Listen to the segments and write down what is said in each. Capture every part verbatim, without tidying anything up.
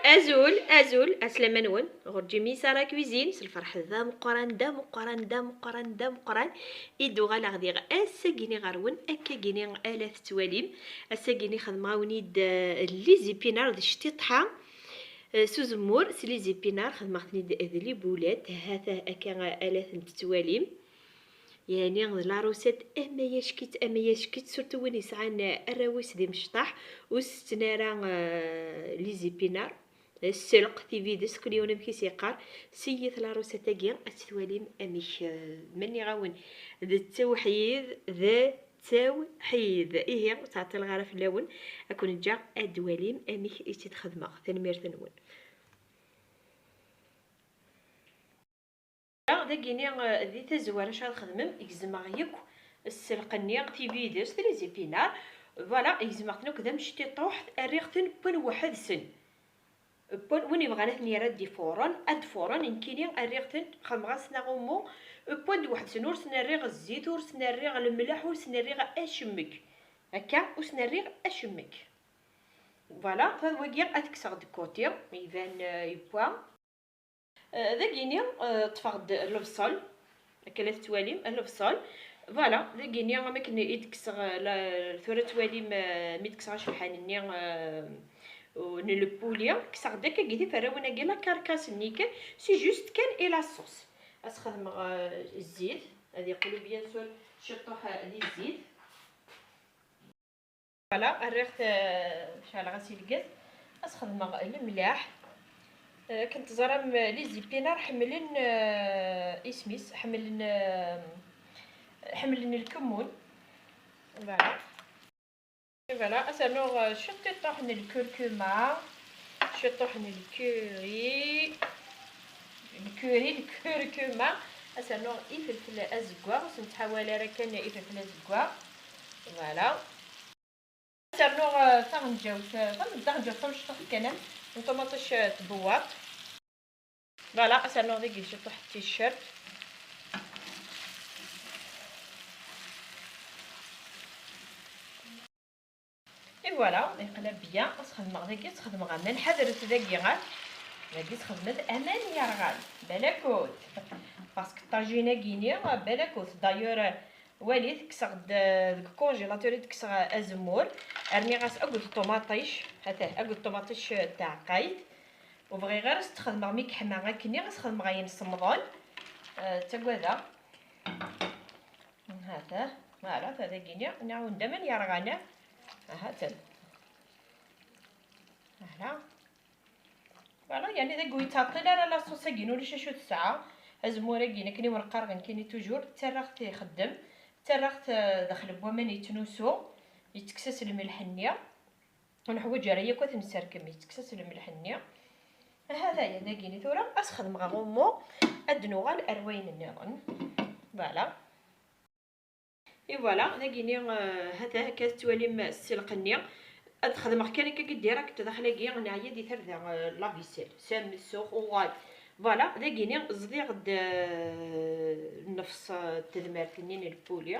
Azul, azul, aslama-nwen, ɣur Jimmy Sara Cuisine, s lferḥ d ameqqran, d ameqqran, d ameqqran, d ameqqran, i d-uɣaleɣ diɣ ass-agini ɣer-wen, akkagini ala tettwalim, ass-agini xedmeɣ-awen-id, eh, les épinards d ctiṭḥa, eh, s uzemmur, s les épinards, xedmeɣ-ten-id d les boulettes, ha-t-a akka ala ten-tettwalim. Yani d la recette amayackit, amayackit, surtout win yesɛan arraw-is d imecṭaḥ, ur setten ara, euh, les épinards, sselq, tibidest, kul yiwen amek i s-yeqqar. Seyyet la recette-agi, ad tt-twalim amek, euh, ma nniɣ-awen, d ttawḥid, d ttawḥid. Ihi, ur ttɛeṭṭileɣ ara fell-awen, ad ken-ǧǧeɣ ad d-twalim amek i tt-id-xedmeɣ. Tanemmirt-nwen. Dagini, eh, di tazwara acu ara txedmem, gezmeɣ yakk sselq-nni, tibidest, les épinards. Voilà, gezmeɣ-ten akk d amectiṭuḥ, rriɣ-ten wwin weḥd-sen. Wwin, win yebɣan ad ten-yerr ad d-ifuṛen, ad d-fuṛen, nekkini rriɣ-ten, xedmeɣ-asen aɣummu, wwin-d weḥd-sen, ur sen-rriɣ zzit, ur sen-rriɣ lemleḥ, ur sen-rriɣ acemmek. Akka, ur sen-rriɣ acemmek. Voilà, ta d wagi ad t-kkseɣ de côté, iban, eh, yewwa. Eh, dagini, eh, ṭṭfeɣ-d lebṣel, akka la tettwalim, lebṣel. Voilà, dagini, am akken i d-kkseɣ, eh, la, tura twalim, eh, mi d-kkseɣ acebḥan-nni, eh, n le poulet, kkseɣ-d akkagi tiferrawin-agi, la carcasse-nni kan, c'est juste kan et la sauce. Ad s-xedmeɣ, eh, zzit, ad yeqqel bien sûr ciṭuḥ, eh, di zzit. Voilà, rriɣ-t, eh, ceɛleɣ-as ilgez. Ad s-xedmeɣ lemleḥ. Eh, akken teẓram, les épinards ḥemmlen, eh, isem-is, ḥemmlen, eh, ḥemmlen lkemmun. Voilà. Et voilà, ad s-rnuɣ, eh, ciṭṭiṭuḥ n lkurkuma. Ciṭuḥ n lkuri, lkuri, lkurkuma. Ad s-rnuɣ ifelfel azeggaɣ, ur s-nettḥawal ara kan ifelfel azeggaɣ. Voilà. Ad s-rnuɣ, eh, taɣenǧawt, eh, taɣenǧawt tamecṭuḥt kan, am n ṭumaṭic, eh, tbewwaṭ. Voilà, ad s-rnuɣ dagi ciṭuḥ n ticcert. Et voilà, yeqla bien. Ad s-xedmeɣ dagi, ad s-xedmeɣ aman. Ḥadret dagi, ha. Dagi txedmet aman yerɣan. Balakut. Parce que ṭajin-agi-ni, balakut. D'ailleurs, walit, kkseɣ-d, euh, deg congélateur i d-kkseɣ azemmur. Rniɣ-as akked ṭumaṭic. Hatah, akked ṭumaṭic, euh, taɛeqqayt. Ur bɣiɣ ara ad s-t-xedmeɣ mi yeḥma akkenni, ad s-xedmeɣ ayen semmḍen. Euh, ttagadeɣ. Hatah, voilà, ta dagini, nɛawen-d aman yerɣan. Aha-ten. Voilà. Voilà, yani dagi ur yettɛeṭṭil ara la sauce-agi, ulac acu tesɛa. Azemmur-agi, akken i wen-qqareɣ nekkini toujours, ttarraɣ-t ixeddem, ttarraɣ-t, eh, daxel n waman yettnusu, yettekkes-as lmelḥ-nni. Ur neḥwaǧ ara yakk ad t-nserkem, yettekkes-as lmelḥ-nni. Aha, d aya dagini tura, ad s-xedmeɣ aɣummu, ad d-nuɣal ar wayen nniḍen. Voilà. Et voilà, dagini, euh, hata akka tettwalim sselq-nni. Ad xedmeɣ kan akka direct daxel-agi, neɛya di tarda, euh, la vaisselle. Sam, ssuq, uɣal. Voilà, dagini ẓdiɣ-d, euh, nnefs, euh, n tedmert-nni n lpuli.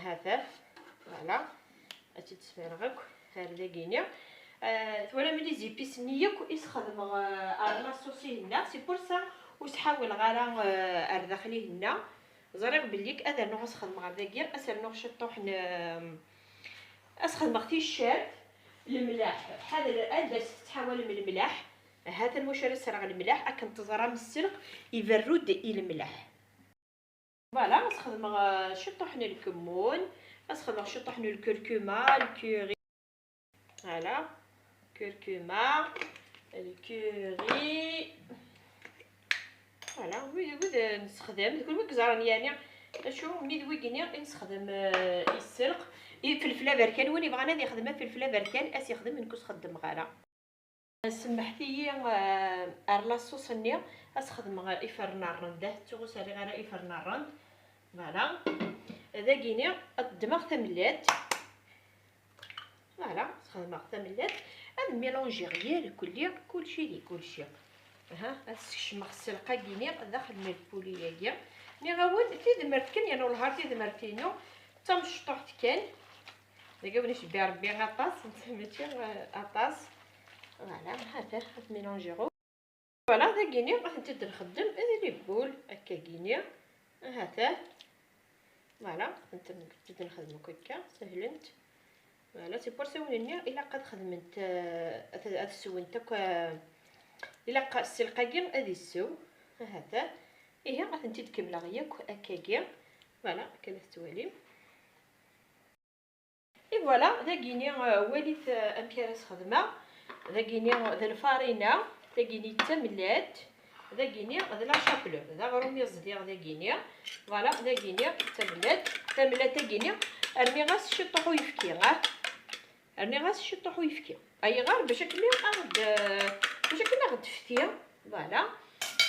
Hata, voilà. Ad tt-id-sfereɣ akk ar dagini. Euh, twalam les épices-nni yakk i s-xedmeɣ, euh, ar la sauce-ihenna. C'est pour ça ur s-ḥawileɣ ara, euh, ar daxel-ihenna. Ẓriɣ belli ad rnuɣ ad s-xedmeɣ ar dagi, ad s-rnuɣ ciṭṭuḥ n, ad s-xedmeɣ ticcert, lemleḥ. Ḥader anda s-tettḥawalem lemleḥ. Ha-t-an wacu ara s-rreɣ lemleḥ, akken teẓram sselq iberru-d i lemleḥ. Voilà, ad s-xedmeɣ, euh, ciṭṭuḥ n lkemmun, ad s-xedmeɣ ciṭṭuḥ n lkurkuma, lkuri. Voilà. Curcuma, lkuri. Voilà, wid, wid nessexdam, d kunwi i yeẓran yani acu mi d wigini i nessexdam, eh, i sselq. Ifelfel aberkan, win yebɣan ad yexdem afelfel aberkan, ad s-yexdem, nekk ur s-xeddmeɣ ara. Semmeḥt-iyi, eh, ar la sauce-nni, ad s-xedmeɣ iferren n rrend, ah, ttuɣ ur s-rriɣ ara iferren n rrend. Voilà. Dagini, ad ddmeɣ tamellalt. Voilà, sxedmeɣ tamellalt. Ad mélangiɣ yir kulli, kulci di kulci. Aha, ad skecmeɣ sselq-agi-ni daxel n lpuli-agi. Nniɣ-awen, tidmert kan, yerna wellah ar tidmert-inu d tamecṭuḥt kan. Dagi wen icebbi Rebbi aṭas, mačči, eh, aṭas. Voilà, ha-t-a, ad t-mélanger. Voilà, dagini ad tent-id-nxeddem d les boules, akka gini. Ha-t-a. Voilà, ad tent-id-nxeddem akk akka, sehlent. Voilà, tiporsiwin-nni ilaq ad xedment, eh, ad, ad swent akk, eh, ilaq sselq-agi ad issew. Ha-t-a. Ihi, ad tent-id-kemmleɣ yakk akkagi. Voilà, akka la tettwalim. Et voilà, dagini, euh, walit, euh, amek ara s-xedmeɣ. Dagini, euh, d lfarina, dagini d tamellalt, dagini d la chapelure, d aɣrum i ẓdiɣ dagini. Voilà, dagini d tamellalt, tamellalt dagini, rniɣ-as ciṭuḥ uyefki, ah. Rniɣ-as ciṭuḥ uyefki. Ayɣer? Bac akken ad ɣ-d, bac akken ad ɣ-d-tefti. Voilà.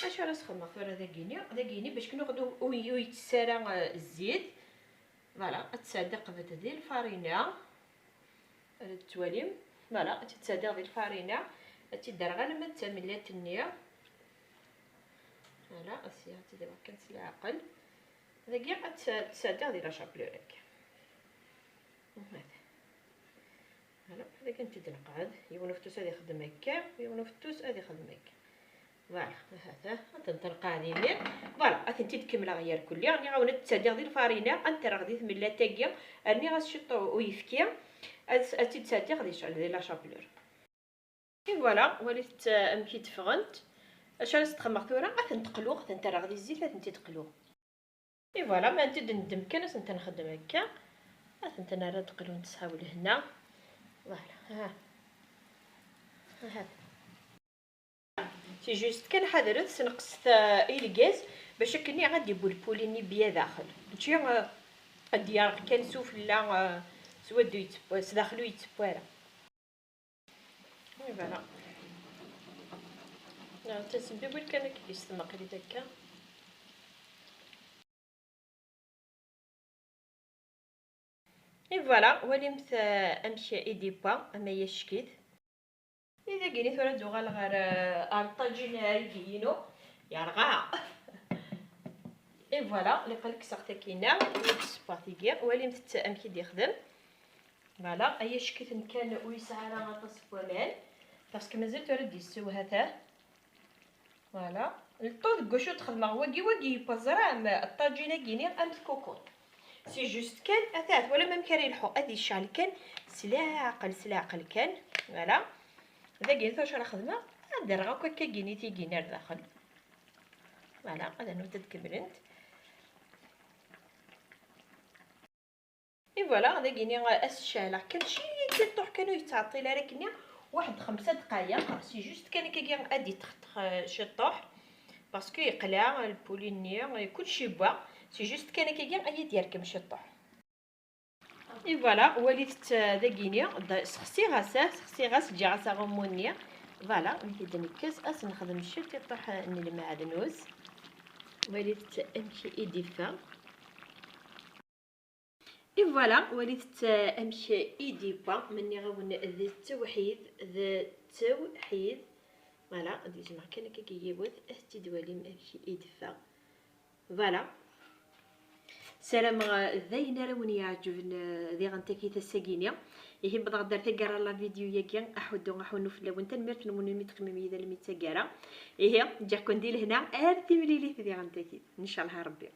Acu ara s-xedmeɣ tura dagini? Dagini, bac akken ur, ur, ur yettess ara, euh, zzit. Voilà, ad tt-sɛeddiɣ qbel di lfarina. Ad tettwalim. Voilà, ad tt-sɛeddiɣ di lfarina. Ad tt-id-rreɣ alamma d tamellalt-nni. Voilà, asya ad tt-id-rreɣ kan s leɛqel. Dagi ad tt-, tt-sɛeddiɣ di la chapelure akka. Voilà. Voilà, ad tent-id-nqeɛɛed. Yiwen ufettus ad ixdem akka, yiwen ufettus ad ixdem akka. Voilà, ha-t-a, ad tent-nqeɛɛed-ini. Voilà, ad tent-id-kemmleɣ yerkulli. Rniɣ-awen ad tt-sɛeddiɣ di lfarina, ad tt-rreɣ di tmellalt-agi, rniɣ-as ciṭ uyefki, ad, ad tt-id-sɛeddiɣ di, di la chapelure. Et voilà, walit amek i d-ffɣent. Acu ara s-xedmeɣ tura? Ad tent-qluɣ, ad tent-rreɣ di zzit, ad tent-id-qluɣ. Et voilà, ma tent-id-neddem kan, ad tent-nxeddem akka. Ad tent-nerr ad qlunt s lehna. Voilà, ha. Ha. C'est juste kan ḥadret, sneqset, euh, i lgaz, bac akken ad d-iwwi lpuli-nni bya daxel. Mačči, euh, ad d-yerreq kan sufella, euh, s waddu yetteww-, s daxel ur yettewwi ara. Et voilà. Neɣ tasebbiwin kan akka i s-tmeqrit akka. Et voilà, walimt, euh, amek i d-yewwa, ama yeckit. Et dagini tura ad uɣaleɣ ɣer, euh, ar ṭṭajin-agi-inu, yerɣa. Et voilà, ilaq ad kkseɣ takina, ur d-ssewweɣ tigi, walimt-tt amek i d-yexdem. Voilà, ay ackiten kan ur yesɛi ara aṭas n waman, parce que mazal tura ad d-yessew ha-t-a. Voilà. Le temps deg wacu d-xedmeɣ wagi, wagi yewwa ẓram ṭṭajin-agi-ni am tkukut. C'est juste kan, ata twalam amek ara yelḥu, ad yecɛel kan s leɛqel, s leɛqel kan. Voilà. Dagi d acu ara xedmeɣ, ad d-rreɣ akk akka-gini tigin ar daxel. Voilà, ad rnunt ad kemmlent. Et voilà, dagini, euh, ad s-ceɛleɣ kan ciṭuḥ kan, ur yettɛeṭṭil ara akkenni, waḥed xemsa dqayeq, c'est juste kan akkagi ad d-iṭṭexṭex, euh, ciṭuḥ, parce que yeqleɛ lpuli-nni, euh, kullec yewwa, c'est juste kan akkagi ad yi-d-yerkem ciṭuḥ. Et voilà, walit-tt, euh, dagini, d-, sexsiɣ-as, ah, sexsiɣ-as, ǧǧiɣ-as aɣummu-nni. Voilà, amek i d-nekkes, ad s-nexdem ciṭuḥ n lmeɛdnus. Walit-tt amek i d-iffeɣ. Et voilà, walit-tt amek i d-yewwa, ma nniɣ-awen d ttewḥid, d ttewḥid. Voilà, ad gezmeɣ kan akka yiwet, ad t-id-twalim amek i d-teffeɣ. Voilà. Ssarameɣ d ayen ara wen-yeɛǧeben, eh, diɣen takit ass-agi-ni. Ihi, wwḍeɣ-d ar taggara n la vidéo-yagi, aḥuddu aḥunnu fell-awen. Tanemmirt-nwen imi teqqimem yid-i almi d taggara. Ihi, ǧǧiɣ-ken di lehna ar timlilit diɣen takit. Ncalleh Rebbi.